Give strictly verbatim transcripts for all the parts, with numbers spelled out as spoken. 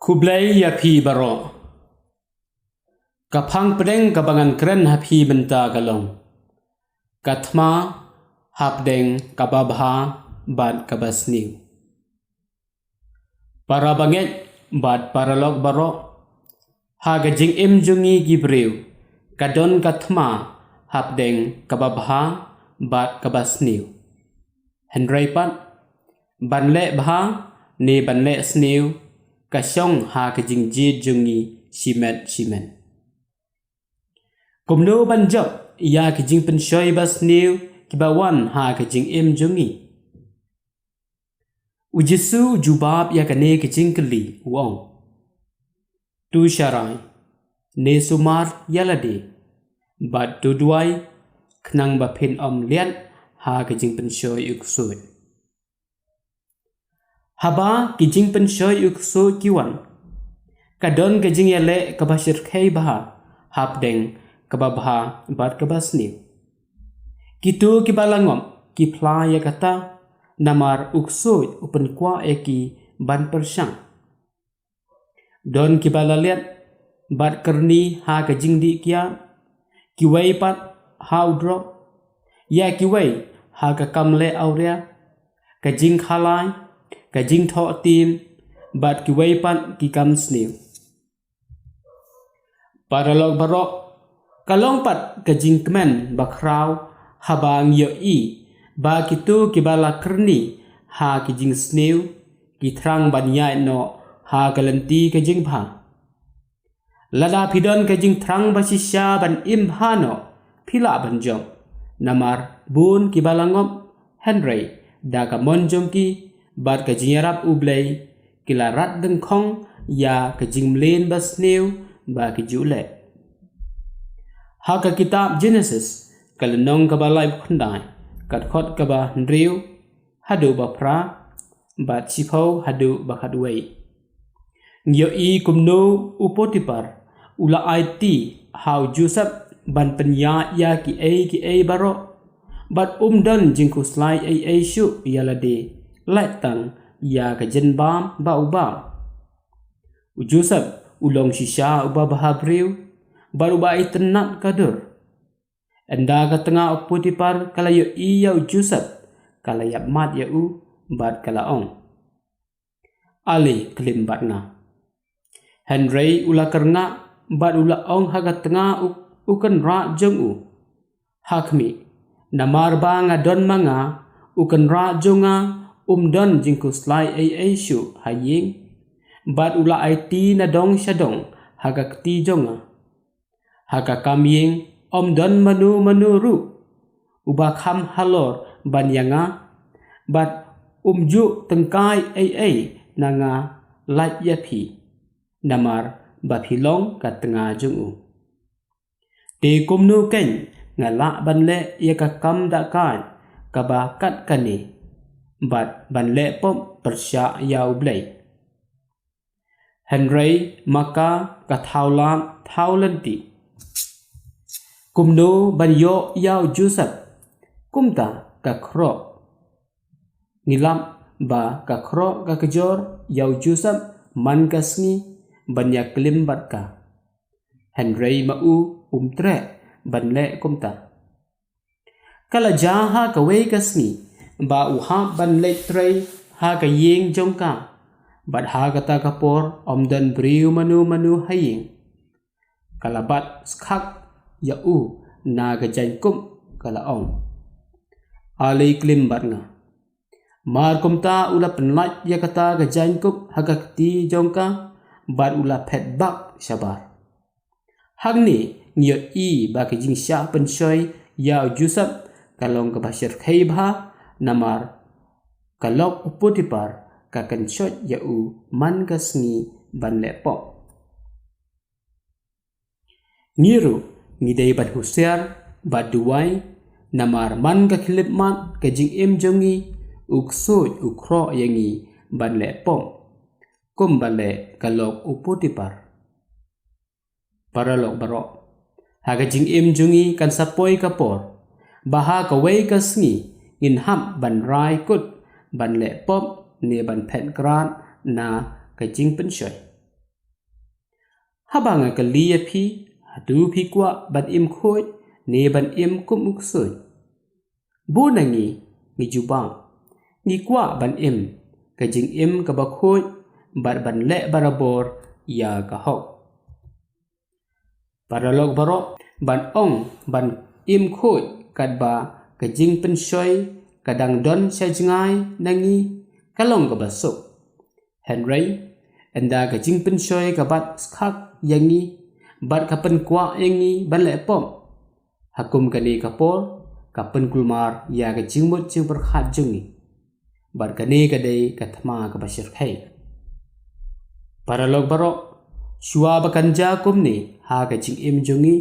Khublei ïa phi baroh. Ka phang pdeng kaba ngan kren ha phi mynta ka long: Ka thma hapdeng kaba bha bad kaba sniew. Para bangeit bad paralok baroh, ha ka jingim jong ngi ki briew, ka don ka thma hapdeng kaba bha bad kaba sniew. Hynrei pat, ban leh bha ne ban leh sniew, ka shong ha ka jingjied jong ngi shimet shimet. Kumno ban jop ïa ki jingpynshoi ba sniew kiba wan ha ka jingim jong ngi? U Jisu u jubab ïa kane ka jingkylli, u ong: To sharai, ne sumar ïa lade, bad to duwai, khnang ba phin ym liat ha ka jingpynshoi u ksuid. Haba ki jingpynshoi u ksuid ki wan, ka don ka jingïaleh kaba shyrkhei bha hapdeng kaba bha bad kaba sniew. Kito kiba la ngop ki phla ïa kata, namar u ksuid u pynkwah ïa ki ban pyrshang. Don kiba la liat bad kyrni ha ka jingdih kiad, kiwei pat ha u drok, ïa kiwei ha ka kam leh awria, ka jingkhalai, ka jingthoh tim, bad kiwei pat ki kam sniew. Paralok baroh, ka long pat ka jingkmen bakhraw haba ngi ïohi ba kito kiba la kyrni ha ki jingsniew ki thrang ban ïaid noh ha ka lynti ka jingbha. Lada phi don ka jingthrang ba shisha ban im bha noh, phi lah ban jop. Namar bun kiba la ngop, hynrei da ka mon jong ki bad ka jingïarap U Blei, ki la rat dyngkhong ïa ka jingmlien ba sniew ba ki ju leh. Ha ka kitab Jenesis, ka lynnong kaba laiphew khyndai, ka dkhot kaba hynriew haduh ba phra, bad shiphew haduh ba khatwei, ngi ïohi kumno u Potipar u la aiti ha u Joseph ban pynïaid ïa kiei kiei baroh, bad um don jingkhuslai ei ei shuh ïa lade, lait tang ïa ka jingbam ba u bam. U Joseph u long shisha uba bha briew bad uba itynnad ka dur. Ynda ka tnga u Potipar ka la ïohi ïa u Joseph, ka la ïapmat ïa u bad ka la ong: Ale klim bad nga. Hynrei u la kyrngah bad u la ong ha ka tnga u, u kynrad jong u: Ha khmih, namar ba nga don ma nga, u kynrad jong nga um don jingkhuslai ei ei shuh ha ïing, bad u la aiti na dong sha dong ha ka kti jong nga. Ha ka kam ïing ym don mano mano ruh uba kham halor ban ïa nga, bad um ju tyngkai ei ei na nga lait ïa phi, namar ba phi long ka tnga jong u. Te kumno keiñ nga lah ban leh ïa ka kam da kai kaba kat kane, bad ban leh pop pyrshah ïa U Blei? Hynrei ma ka ka thaw lad thaw lynti. Kumno ban ïoh ïa u Joseph? Kumta ka khroh. Ngi lap ba ka khroh ka kjor ïa u Joseph man ka sngi ban ïa klim bad ka. Hynrei ma u um treh ban leh kumta. Ka la jia ha kawei ka sngi ba u hap ban leit trei ha ka ïing jong ka, bad ha kata ka por ym don briew mano mano ha ïing. Ka la bat skhak ïa u na ka jaiñkup, ka la ong: Ale klim bad nga. Mar kumta u la pynlait ïa kata ka jaiñkup ha ka kti jong ka, bad u la phet bak shabar. Hangne ngi ïohi ba ka jingshah pynshoi ïa u Joseph ka long kaba shyrkhei bha, namar ka lok u Potipar ka kynshoit ïa u man ka sngi ban leh pop. Ngi ruh ngi dei ban husiar bad duwai, namar man ka khyllipmat ka jingim jong ngi, u ksuid u khroh ïa ngi ban leh pop, kumba leh ka lok u Potipar. Paralok baroh, ha ka jingim jong ngi kan sa poi ka por ba ha kawei ka sngi ngin hap ban rai kut ban leh pop ne ban phet krad na ka jingpynshoi. Haba nga kylli ïa phi, hato phi kwah ban im khuid ne ban im kum u ksuid? Bun na ngi ngi jubab, ngi kwah ban im ka jingim kaba khuid bad ban leh barabor ïa ka hok. Paralok baroh, ban ong ban im khuid katba ka jingpynshoi ka dang don sha jngai na ngi ka long kaba suk. Hynrei ynda ka jingpynshoi ka bat skak ïa ngi bad ka pynkwah ïa ngi ban leh pop, ha kum kane ka por ka pynkulmar ïa ka jingmut jingpyrkhat jong ngi. Bad kane ka dei ka thma kaba shyrkhei. Paralok baroh, shuwa ba kan jia kumne ha ka jingim jong ngi,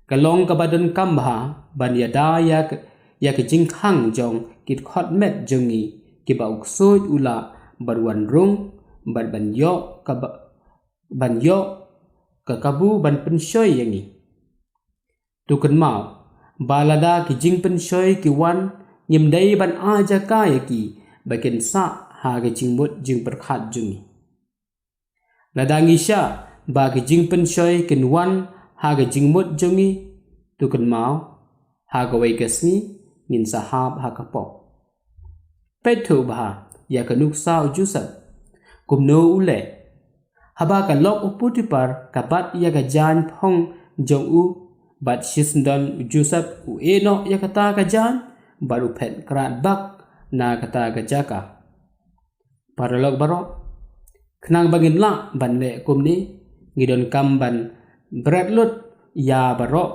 ka long kaba donkam bha ban ïada ïa ka, ïa ka jingkhang jong ki dkhot met jong ngi kiba u ksuid u lah ban wan rung bad ban ïoh kaba, ban ïoh ka kabu ban pynshoi ïa ngi. To kynmaw ba lada ki jingpynshoi ki wan, ngim dei ban ai jaka ïa ki ba kin sah ha ka jingmut jingpyrkhat jong ngi. Lada ngi shah ba ki jingpynshoi kin wan ha ka jingmut jong ngi, to kynmaw, ha kawei ka sngi ngin sa hap ha ka pop. Peit thuh bha ïa ka nuksa u Joseph, kumno u leh. Haba ka lok u Potiphar ka bat ïa ka jaiñ phong jong u, bad shisyndon u Joseph u ïeh noh ïa kata ka jaiñ bad u phet krad bak na kata ka jaka. Paralok baroh, khnang ba ngin lah ban leh kumne, ngi donkam ban bret lut ïa baroh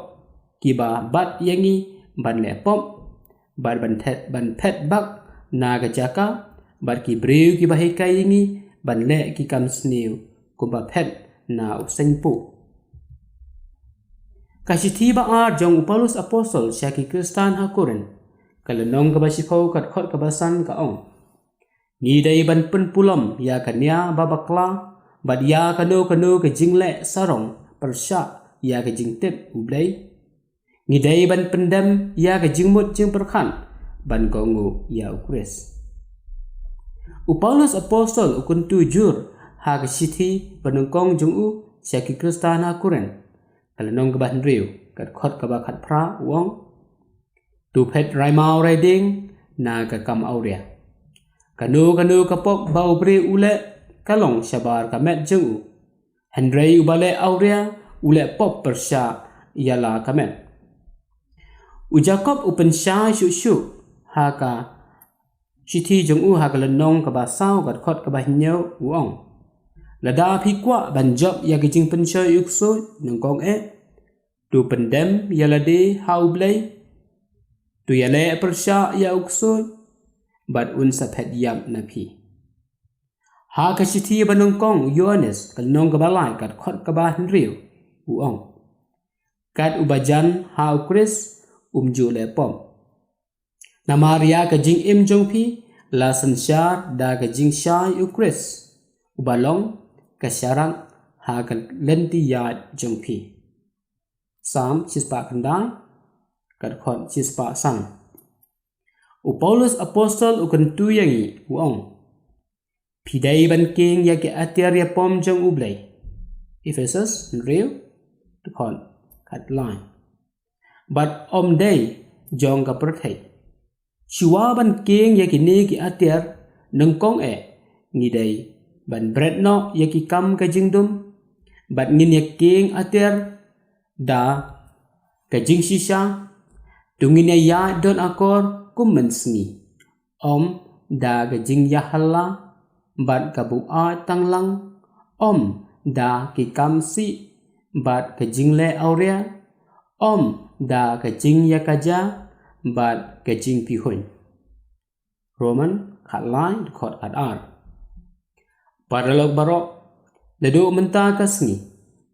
kiba bat ïa ngi ban leh pop, bad ban phet, ban phet bak na ka jaka, bad ki briew kiba hikai ïa ngi ban leh ki kam sniew kumba phet na u seng puh. Ka shithi ba ar jong u Paulus Apostol sha ki Khristan ha Korinth, ka lynnong kaba shiphew, ka dkhot kaba san, ka ong: Ngi dei ban pynpulom ïa ka nia ba bakla bad ïa kano kano ka jingleh sarong pyrshah ïa ka jingtip U Blei. Ngi dei ban pyndem ïa ka jingmut jingpyrkhat ban kohnguh ïa U Khrist. U Paulus Apostol u kyntu jur ha ka shithi ba nyngkong jong u sha ki Khristan ha Korinth, ka lynnong kaba hynriew, ka dkhot kaba khatphra, u ong: To phet rai maw rai dieng na ka kam awria. Kano kano ka pop ba u briew u leh, ka long shabar ka met jong u. Hynrei uba leh awria u leh pop pyrshah ïa la ka met. U Jakob u pynshai shuh shuh ha ka shithi jong u ha ka lynnong kaba saw, ka dkhot kaba hynñiew, u ong: Lada phi kwah ban jop ïa ka jingpynshoi u ksuid, nyngkong eh, to pyndem ïa lade ha U Blei. To ïaleh pyrshah ïa u ksuid bad un sa phet ïap na phi. Ha ka shithi ba nyngkong u Ïoannis, ka lynnong kaba lai, ka dkhot kaba hynriew, u ong: Kat uba jan ha U Khrist um ju leh pop. Namar ïa ka jingim jong phi la synshar da ka jingshai U Khrist, uba long ka sharak ha ka lynti ïaid jong phi. Salm shispah khyndai, ka dkhot shispah san. U Paulus Apostol u kyntu ïa ngi, u ong: Phi dei ban kieng ïa ki atiar ïapom jong U Blei. Ephesos hynriew, dkhot khatlai. Bad ym dei jong ka pyrthei. Shuwa ban kieng ïa kine ki atiar, nyngkong eh ngi dei ban bret noh ïa ki kam ka jingdum. Bad ngin ïa kieng atiar da ka jingshisha, to ngin ïa ïaid don akor kum mynsngi. Ym da ka jingïahala bad ka buaid tanglang, ym da ki kam sih bad ka jingleh awria, ym da ka jingïakajia bad ka jingpihuiñ. Rom khatlai, dkhot khatar. Paralok baroh, naduh mynta ka sngi,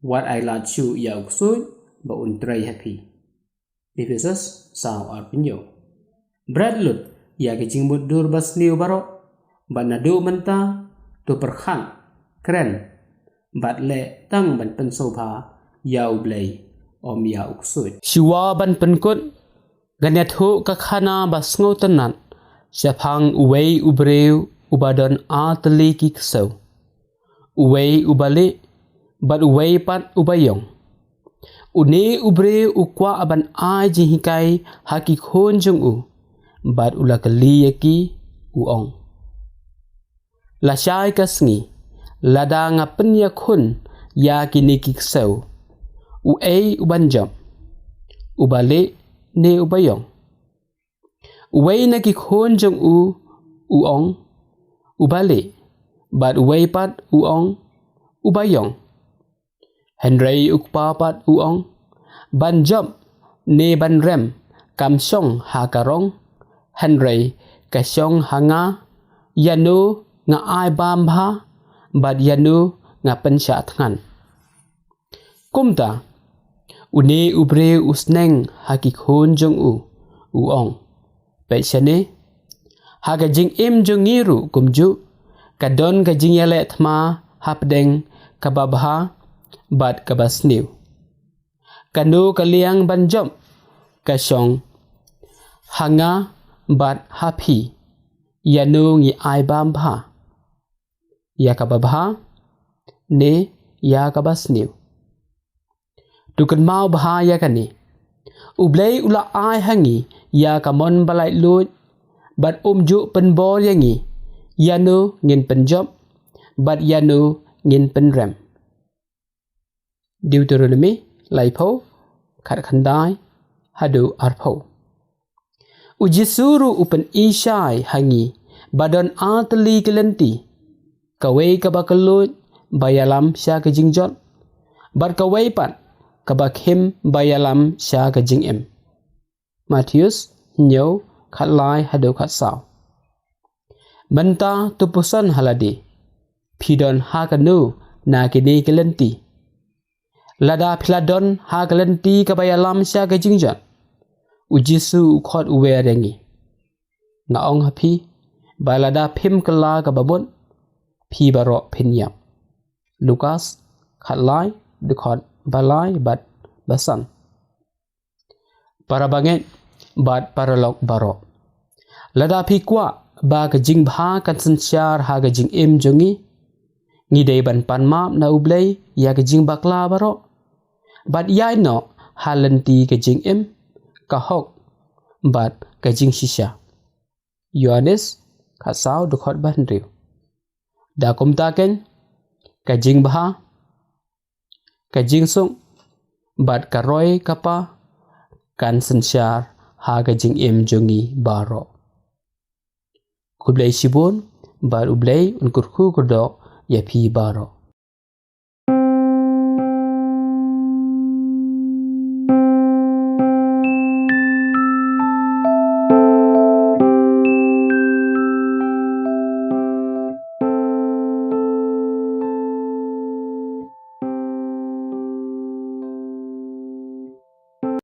wat ai lad shuh ïa u ksuid ba un trei ha phi. Ephesos saw, arphew hynñiew. Bret lut ïa ki jingmutdur basniew baroh, bad naduh mynta to pyrkhat, kren bad leh tang ban pynsngewbha ïa U Blei, ym ïa u ksuid. Shuwa ban pynkut, ngan ïathuh ka khana ba sngewtynnat shaphang uwei u briew uba don ar tylli ki ksew. Uwei uba lieh bad uwei pat u baïong. Une u briew u kwah ban ai jinghikai ha ki khun jong u, bad u la kylli ïa ki, u ong: Lashai ka sngi, lada nga pynïakhun ïa kine ki ksew, uei u ban jop, u balieh ne u baïong? Uwei na ki khun jong u u ong, u balieh, bad uwei pat u ong, u baïong. Hynrei u kpa pat u ong, ban jop ne ban rem kam shong ha ka rong, hynrei ka shong ha nga, ïano nga ai bam bha, bad ïano nga pynshah thngan. Kumta, une u briew u sneng ha ki khun jong u, u ong, peit shane, ha ka jingim jong ngi ruh kumjuh, ka don ka jingïaleh thma hapdeng kaba bha bad kaba sniew. Kano ka liang ban jop, ka shong ha nga bad ha phi, ïano ngi ai bam bha, ïa kaba bha ne ïa kaba sniew? To kynmaw bha ïa kane, U Blei u la ai ha ngi ïa ka mon ba laitluid, bad um ju pynbor ïa ngi ïano ngin pynjop bad ïano ngin pynrem. Deuteronomi laiphew, khatkhyndai haduh arphew. U Jisu ruh u pyni shai ha ngi ba don ar tylli ki lynti, kawei kaba kylluid ba ïalam sha ka jingjot, bad kawei pat kaba khim ba ïalam sha ka jingim. Mathaios hynñiew, khatlai haduh khatsaw. Mynta to puson ha lade, phi don ha kano na kine ki lynti? Lada phi la don ha ka lynti kaba ïalam sha ka jingjot, U Jisu u khot u wer ïa ngi, nga ong ha phi ba lada phim kylla kaba bud, phi baroh phin ïap. Lukas khatlai, dkhot balai bad basan. Para bangeit bad paralok baroh, lada phi kwah ba ka jingbha kan synshar ha ka jingim jong ngi, ngi dei ban pan map na U Blei ïa ka jingbakla baroh, bad ïaid noh ha lynti ka jingim, ka hok bad ka jingshisha. Ïoannis khatsaw, dkhot bahynriew. Da kumta keiñ, ka jingbha, ka jingsuk bad ka roi ka pa kan synshar ha ka jingim jong ngi baroh. Khublei shibun, bad U Blei un kyrkhu kyrdoh ïa phi baroh.